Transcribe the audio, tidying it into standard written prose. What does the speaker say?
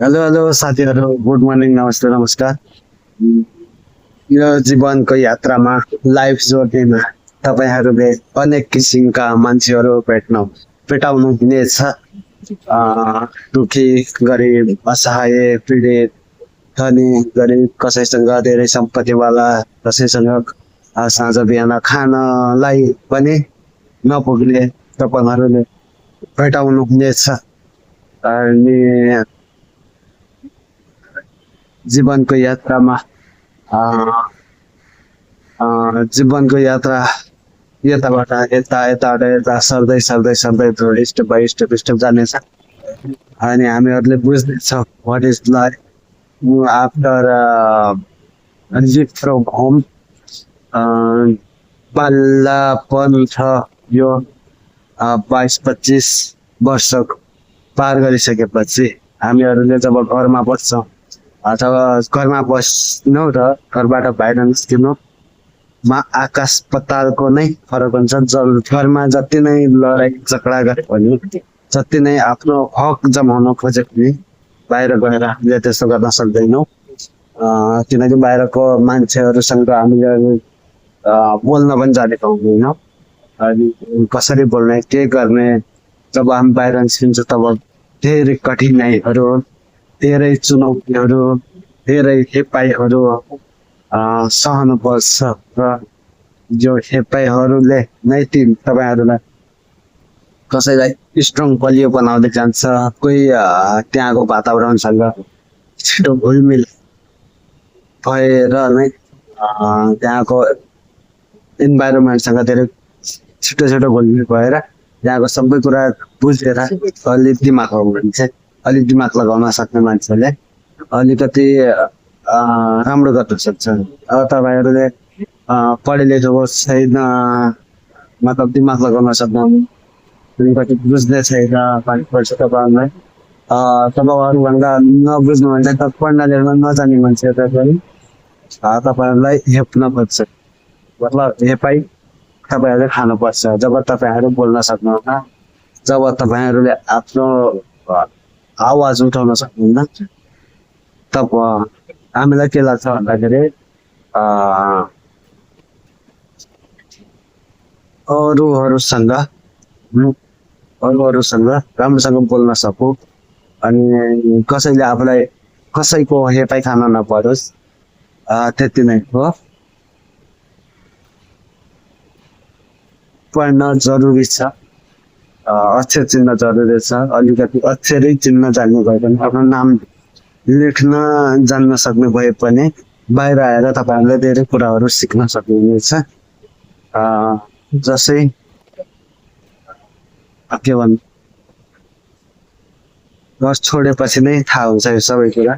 Hello hello साथीहरू, good morning, नमस्ते, नमस्कार। उम्, यो जीवनको यात्रामा लाइफ जर्नीमा तपाईँहरूले अनेक किसिमका मान्छेहरू भेटाउनु हुनेछ। दुखी, गरिब, असहाय, पीडित, धनी, गरिब, कसैसँग धेरै सम्पत्तिवाला, कसैसँग साँझ बिहान खानलाई पनि नपुग्ने तपाईँहरूले भेटाउनु हुनेछ। अनि जीवनको यात्रामा अ, जीवनको यात्रा यताबाट यता यताबाट यता सर्दै सर्दै सर्दै स्टेप बाई स्टेप स्टेप जानेछ। अनि हामीहरूले बुझ्नेछौँ what is life after leave from home. बाल्यपन छ यो 22-25 वर्ष पार गरिसकेपछि हामीहरूले जब घरमा बस्छौँ अथवा घरमा बस्नु र घरबाट बाहिर निस्किनु मा आकाश पतालको नै फरक हुन्छ। घरमा जति नै लडाइँ झगडा गरे पनि, जति नै आफ्नो हक जमाउन खोजे पनि बाहिर गएर हामीले त्यस्तो गर्न सक्दैनौँ। किनकि बाहिरको मान्छेहरूसँग हामीले बोल्न पनि जानेको हुँदैनौँ। अनि कसरी बोल्ने, के गर्ने, जब हामी बाहिर निस्किन्छ तब धेरै कठिनाइहरू, धेरै चुनौतीहरू, धेरै हेपाइहरू सहनुपर्छ। र यो हेपाइहरूले नै तपाईँहरूलाई कसैलाई स्ट्रङ बलियो बनाउँदै जान्छ। कोही त्यहाँको वातावरणसँग छिटो घुलमिल भएर नै त्यहाँको इन्भाइरोमेन्टसँग धेरै छिटो छिटो घुलमिल भएर त्यहाँको सबै कुरा बुझेर अलिक दिमाग हुन्छ, अलिक दिमाग लगाउन सक्ने मान्छेले अलिकति राम्रो गर्न सक्छ। अब तपाईँहरूले पढे लेखेको छैन, मतलब दिमाग लगाउन सक्नु कति बुझ्ने छैन, पर्छ तपाईँहरूलाई। तपाईँहरूभन्दा नबुझ्नु भने त पढ्न लेख्न नजाने मान्छेहरू पनि तपाईँहरूलाई हेप्न खोज्छ। मतलब हेपाइ तपाईँहरूले खानुपर्छ जब तपाईँहरू बोल्न सक्नुहुन्न, जब तपाईँहरूले आफ्नो आवाज उठाउन सक्नुहुन्न, तब हामीलाई के लाग्छ भन्दाखेरि अरूहरूसँग राम्रोसँग बोल्न सकौँ। अनि कसैले आफूलाई कसैको हेपाइ खान नपरोस्, त्यति नै हो। पढ्न जरुरी छ, अक्षर चिन्न जरुरी छ। अलिकति अक्षरै चिन्न जान्नु भए पनि, आफ्नो नाम लेख्न जान्न सक्ने भए पनि बाहिर आएर तपाईँहरूले धेरै कुराहरू सिक्न सक्नुहुनेछ। जसै के भन्नु, घर छोडेपछि नै थाहा हुन्छ यो सबै कुरा।